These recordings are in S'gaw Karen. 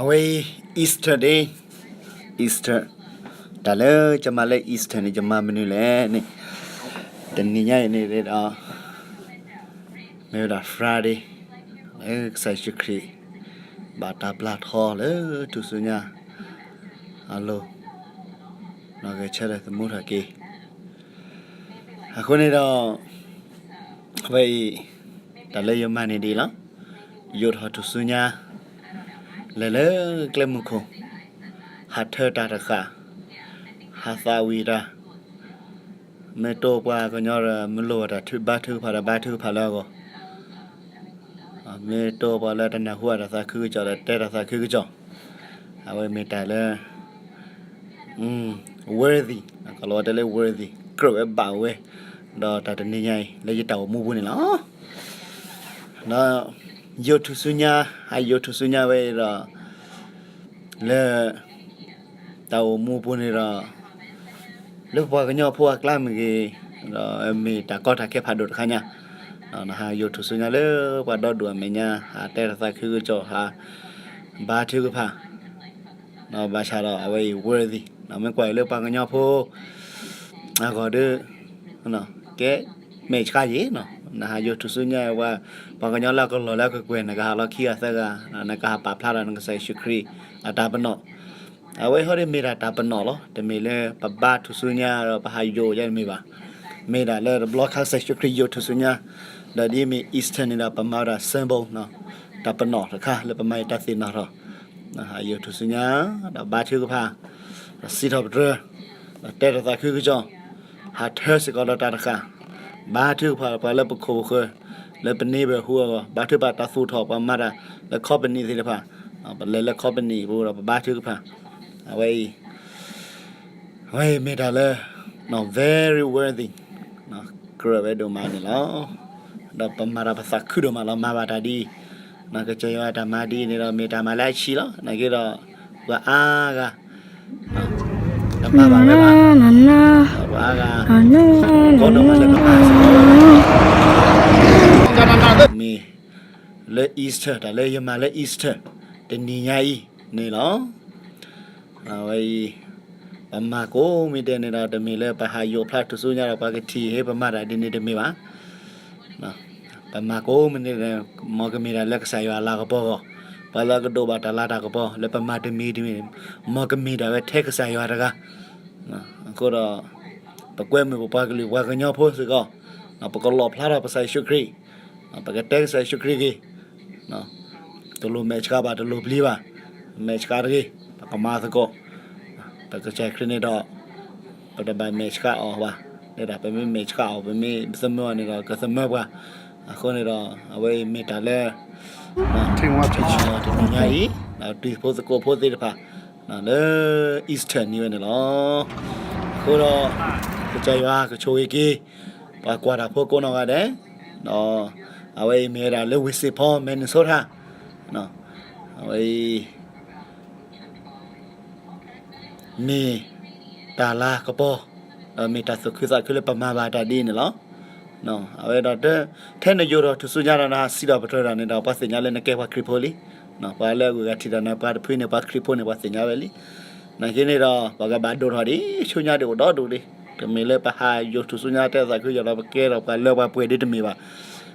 အဝဲအံၤ Easter Day, Easter, တၢ်လၢယမၤလၢ Easter န့ၣ် ယမၤမနုၤလဲၣ်န့ၣ်, တနံၤညါအံၤန့ၣ်ဒီး မ့ၢ်ဝဲဒၣ် Friday လၢကစၢ်ယ့ၣ်ၡူးခရံာ် ဘၣ်တၢ်ပျၢ်ထီလၢထူၣ်စုညါအလိၤ, ဂဲၤဆၢထၢၣ်သမူထီၣ်က့ၤ အဃိန့ၣ်ဒီး အဝဲအံၤ တၢ်လၢယမၤန့ၣ်ဒ်အံၤလီၤ. ယိးထီၣ်ထူၣ်စုညါ လဲၤလၢကျဲမုၢ်ခိၣ်, ဟးထၢတၢ်တဃာ်, ဟးသးဝံၣ်တၢ်, မ့ၢ်တိပှၤကညီဒီး မ့ၢ်လိၣ်ဘၣ်တၢ်ဘါထုကဖၣ်ဒီး ဘါထုကဖၣ်လၢအဂီၢ်, မ့ၢ်တိပှၤလၢတနၢ်ဟူဘၣ်တၢ်သးခုကစီၣ်ဒီး တဲတၢ်သးခုကစီၣ်, အဝဲမ့ၢ်တၢ်လၢ worthy, ကလီၤဝဲတဲလၢ worthy, ကြၢးဝဲဘၣ်ဝဲ, ဒီးတၢ်တနံၤညါအံၤ လၢယတၢ်အိၣ်မူပူၤန့ၣ်လီၤ. ဒီးယိးထူၣ်စုညါ, ဟးယိးထူၣ်စုညါဝဲအံၤဒီး လၢ တၢ်အိၣ်မူပူၤန့ၣ်ဒီး လၢပပှၤကညီဖိအကျါမ့ၢ်ဂ့ၤ, ဒီးမ့ၢ်တၢ်ကီတၢ်ခဲဖးဒိၣ်တခါညါ, ဒီးနဟးယိးထူၣ်စုညါလၢပှၤဒီဒူၣ်အမဲာ်ညါ, ဟးတဲတၢ်သးခုကစီၣ်, ဟး ဘါထုကဖၣ်, ဒီးဘၣ်ဆၣ်ဒီးအဝဲအံၤ worthy, မ့ၢ်ကွၢ်အံၤလၢပှၤကညီဖိ အဂီၢ်ဒီး ကဲ မဲာ်ဆှးယံၤ, နဟးယိးထူၣ်စုညါဝဲ, ပှၤကညီလၢအကလီၢ်လၢအကကွဲၢ် နကဟးလီၤခံဂၤသၢဂၤ, နကဟးပာ်ဖျါထီၣ်နကစၢ်ယ့ၣ်ၡူးခရံာ်အတၢ်ပနီၣ်, အဝဲအံၤဟီဒ်မ့ၢ်ဒၣ်တၢ်ပနီၣ်လီၤ. တမ့ၢ်လၢပဘါထူၣ်စုညါဒီးပဟးယိးယဲတမ့ၢ်ဘၣ်. မ့ၢ်ဒၣ်လၢတဘျီခါကစၢ်ယ့ၣ်ၡူးခရံာ်ယိးထူၣ်စုညါ, ဒီးဒ်မ့ၢ် Easter န့ၣ်ဒီး ပမၤဝဲဒၣ် symbol, တၢ်ပနီၣ်တခါလၢပမၤအံၤတၢ်သ့ၣ်နီၣ်ထီၣ်, ဟးယိးထူၣ်စုညါ, ဒီးဘါထုကဖၣ်, ဒီးစံးထီၣ်ပတြၢၤ, ဒီးတဲတၢ်သးခုကစီၣ်, ဟးထၢစ့ၢ်ကီးဒီးတၢ်တဃာ်, ဘါထုကဖၣ်ပှၤလၢပခိၣ်ပဃၢၤ, လၢပneighborhoodအဂီၢ်, ဘါထုကဖၣ်တၢ်သူၣ်ထီၣ်ပှၤမၤတၢ်လၢ company သ့ၣ်တဖၣ်, ပလဲၤလၢ company ပူၤဒီးပဘါထုကဖၣ်, အဝဲအံၤ အဝဲအံၤမ့ၢ်တၢ်လၢ very worthy, ကြၢးဝဲဒိၣ်မးန့ၣ်လီၤ. ဒီးပမၤတၢ်ပသးခုဒိၣ်မးလီၤ, မၤဘၣ်တၢ်ဒ်အံၤ, ကစၢ်ယွၤတၢ်မၤဒ်အံၤန့ၣ်ဒီး မ့ၢ်တၢ်မၤလၢအဆံးလီၤ. နာ်က့ဒီး ပှၤအါဂၤ တမၤဘၣ်ဝဲဘၣ်, ပှၤအါဂၤ ကိးဒိၣ်မးလၢကမၤစ့ၢ်ကီးဝဲဒၣ် မ့ၢ်လၢ Easter, တၢ်လၢယမၤလၢ Easter တနံၤညါအံၤန့ၣ်လီၤ. အဝဲအံၤ ပမၤကိးမံၤဒဲးန့ၣ်ဒီး တမ့ၢ်လၢပဟးယိးဖျါထူၣ်စုညါဒီး ပှၤကထံၣ်ဟ့ၣ်ပမၤတၢ်ဒ်န့ၣ်တမ့ၢ်ဘၣ်. ပမၤကိးမံၤဒဲးန့ၣ် မ်ကမ့ၢ်ဒၣ်လၢကစၢ်ယွၤအလၤကပီၤအဂီၢ်, ပှၤလၢအကဒိးဘၣ်တၢ်လၤတၢ်ကပီၤ လၢပမၤတမံၤတမံၤန့ၣ် မ်ကမ့ၢ်ဒၣ်ဝဲထဲကစၢ်ယွၤတဂၤ. အဃိဒီး ပကွဲမုာ်ပပှၤကလုာ်ပှၤကညီဖိစ့ၢ်ကီး, ပကလီၣ်ဖျါထီၣ်ပကစၢ်ယ့ၣ်ၡူးခရံာ်, ပကတဲကစၢ်ယ့ၣ်ၡူးခရံာ်ဂ့ၤ, တလိၣ်မဲာ်ဆှးဘၣ် တလိၣ်ပျံၤဘၣ်, မဲာ်ဆှးတဂ့ၤ, ပကမၤသကိး, ပကစၢ်ခရံာ်န့ၣ်ဒီး ပတဘၣ်မဲာ်ဆှးအီၤဘၣ်, ဒ်ပမ့ၢ်မဲာ်ဆှးအီၤ ပမ့ၢ်သမၢအီၤန့ၣ်ဒီး ကသမၢပှၤ, အဃိန့ၣ်ဒီး အဝဲအံၤမ့ၢ်တၢ်လၢ တနံၤညါအံၤ တံၤဖိသကိးဖိသ့ၣ်တဖၣ် လၢ Easter နံၤဝဲန့ၣ်လီၤ. အဃိဒီး ကစၢ်ယွၤကဆိၣ်ဂ့ၤက့ၤ ပှၤကွၢ်တၢ်ဖိကိးနီၢ်ဂၤဒဲး, ဒီး အဝဲအံၤမ့ၢ်ဝဲဒၣ်လၢ ဝ့ၢ်စ့ၣ်ဖီ Minnesota, အဝဲအံၤ မ့ၢ်တၢ်လၤကပီၤ, ဒီးမ့ၢ်တၢ်သူၣ်ခုသးခုလၢပမၤဘၣ်တၢ်ဒ်အံၤန့ၣ်လီၤ. အဝဲဒီး ထဲနယိးထီၣ်ထူၣ်စုညါဒီး နဟးစံးထီၣ်ပတြၢၤတၢ်န့ၣ်ဒီး ပှၤသ့ၣ်ညါလၢနကဲပှၤခရံာ်ဖိလံ. ပှၤလၢအဂုၤအဂၤထံၣ်တၢ်န့ၣ် ပှၤတဖုန့ၣ် ပှၤခရံာ်ဖိန့ၣ် ပှၤသ့ၣ်ညါဝဲလံ. နာ်က့န့ၣ်ဒီး ပှၤကဘၣ်ဒိၣ်ထီၣ်ဒ်ဆူညါဒံးအိၣ်ဒီဒူၣ်လံ. တမ့ၢ်လၢပဟးယိးထူၣ်စုညါတဲသးခုကစီၣ်ဒီး ပကဲထီၣ်ပှၤလၢပှဲၤဒ်တမ့ၢ်ဘၣ်.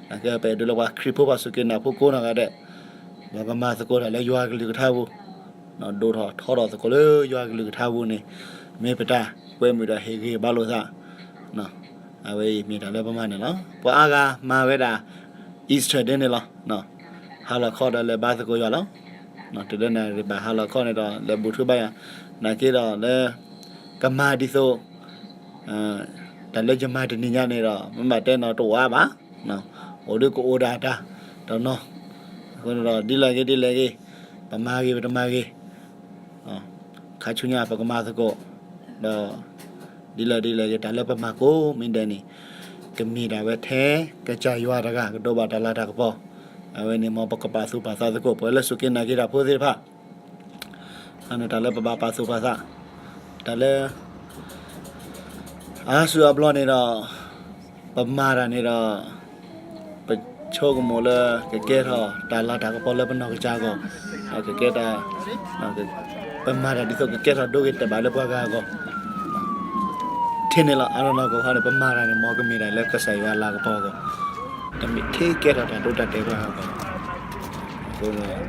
နာ်က့ပအဲၣ်ဒိးလၢပှၤခရံာ်ဖိ ပှၤစူၢ်က့ၤနာ်ဖိကိးနီၢ်ဂၤဒဲး ပကမၤသကိးတၢ်လၢယွၤကလုၢ်ကထါပူၤ, ဒိၣ်ထီၣ်ထီထီၣ်သကိးလၢယွၤကလုၢ်ကထါပူၤန့ၣ် မ့ၢ်ပတၢ်ကွဲမုာ်ဒီးဟ့ၣ်ဂံၢ်ဘါလိာ်သး. အဝဲအံၤမ့ၢ်တၢ်လၢပမၤန့ၣ်လီၤ. ပှၤအါဂၤမၤဝဲဒၣ် Easter Day န့ၣ်လီၤ. ဟါလီၤခီဒီးလဲၤဘါသကိးယွၤလီၤ. တုၤလၢနၣ်ရံၣ်ဘၣ်ဟါလီၤခီန့ၣ်ဒီး လဲၤဘူၣ်ထူဘါယွၤ, နာ်က့ဒီးလၢ ကမၤဒ်သိး တၢ်လၢယမၤတနံၤညါန့ၣ်ဒီး မ့ၢ်ဘၣ်တဲနီၤတအိၣ်အါဘၣ်, အိၣ်ဒုးကအိၣ်ဒၣ်တၢ်တနီၤ, အဃိန့ၣ်ဒီး ဒ်လဲၣ်ဂ့ၤဒ်လဲၣ်ဂ့ၤ, ပမၤဂ့ၤပတမၤဂ့ၤ ခါဆူညါပကမၤသကိး, ဒီး ဒ်လဲၣ်ဒ်လဲၣ်ဂ့ၤ တၢ်လၢပမၤကိးမံၤဒဲးန့ၣ် ကမ့ၢ်ဒၣ်ဝဲထဲကစၢ်ယွၤတဂၤ ကဒိးဘၣ်တၢ်လၤတၢ်ကပီၤ, အဝဲန့ၣ်မ်ပကပာ်သူၣ်ပာ်သးသကိး ပှၤလၢစူၢ်က့ၤနာ်က့ၤတၢ်ဖိသ့ၣ်တဖၣ်, တၢ်လၢပဘၣ်ပာ်သူၣ်ပာ်သး, တၢ်လၢ အါစုအါဘျီန့ၣ်ဒီး ပမၤတၢ်န့ၣ်ဒီး ပ ဆိကမိၣ်လၢကကဲထီၣ်တၢ်လၤတၢ်ကပီၤလၢပနီၢ်ကစၢ်အဂီၢ်, ကကဲတၢ်, ပမၤတၢ်ဒ်သိးကကဲထီၣ်ဒိဂ့ၤတဲာ်ဘၣ်လၢပှၤဂၤအဂီၢ်, ထဲန့ၣ်လီၤ. အနီၢ်နီၢ်ကီၢ်ခီန့ၣ် ပမၤတၢ်န့ၣ် မ်ကမ့ၢ်တၢ်လၢကစၢ်ယွၤလၤကပီၤအဂီၢ်, တမ့ၢ်ထဲကဲထီၣ်တၢ်ဒိတၢ်တဲာ်ပှၤဂၤအဂီၢ်,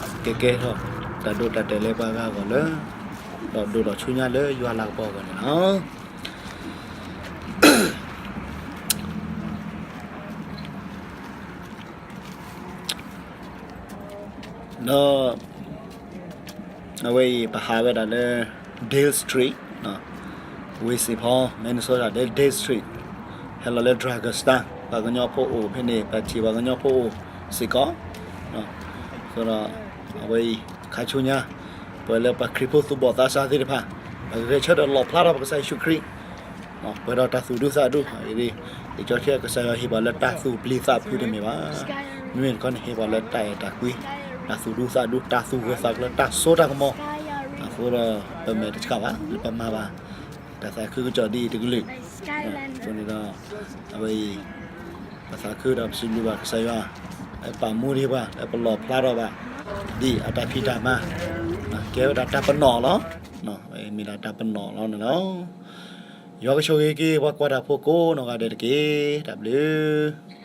အဃိ ကကဲထီၣ်တၢ်ဒိတၢ်တဲာ်လၢပှၤဂၤအဂီၢ်လၢ ဒီးဒိၣ်ဒီးဆူညါလၢယွၤလၤကပီၤအဂီၢ်န့ၣ်လီၤ. ဒီး အဝဲအံၤ ပဟးဝဲဒၣ်လၢ Dale Street, ဝ့ၢ်စ့ၣ်ဖီ Minnesota လၢ Dale Street, ဟဲလီၤလၢ Drugstore ပှၤကညီဖိအိၣ်ဖဲန့ၣ် ပထံၣ်ပှၤကညီဖိအိၣ်စ့ၢ်ကီး, အဃိဒီး အဝဲအံၤ ခါဆူညါ ပှၤလၢပှၤခရံာ်ဖိသူၣ်ဘီၣ်သးစၢ်သ့ၣ်တဖၣ် ပကဂဲၤဆၢထၢၣ်လီၣ်ဖျါထီၣ်ပကစၢ်ယ့ၣ်ၡူးခရံာ် ပှဲၤဒီးတၢ်သူၣ်ဒူသးဒူ, အံၤဒ်အံၤကၠီထံကစၢ်ယွၤဟ့ၣ်ပှၤလၢတၢ်သူၣ်ပျံၤသးဖုးတမ့ၢ်ဘၣ်. မ့မ့ၢ်တခီန့ၣ် ဟ့ၣ်ပှၤလၢတၢ်အဲၣ်တၢ်ကွံ, တၢ်သူၣ်ဒူသးဒူ, တၢ်သူၣ်ဂၢၢ်သးကျၢၤ, တၢ်စိတၢ်ကမီၤ, အဃိဒီး ပမဲာ်တဆှးဘၣ် လၢပမၤဘၣ် တၢ်သးခုကစီၣ်ဒ်အံၤတကလုာ်, အဃိန့ၣ်ဒီး အဝဲအံၤ ပသးခုဒီးပစံးဘျုးဘၣ်ကစၢ်ယွၤ လၢပာ်မူဒံးပှၤ လၢပလီၣ်ဖျါထီၣ်ဘၣ် ဒ်အတၢ်ဖံးတၢ်မၤ ကဲဝဲဒၣ်တၢ်ပနီၣ်လီၤ. မ့ၢ်ဒၣ်တၢ်ပနီၣ်လီၤန့ၣ်လီၤ. ယွၤကဆိၣ်ဂ့ၤက့ၤပှၤကွၢ်တၢ်ဖိကိးနီၢ်ဂၤဒဲးတက့ၢ်. တၢ်ဘျုး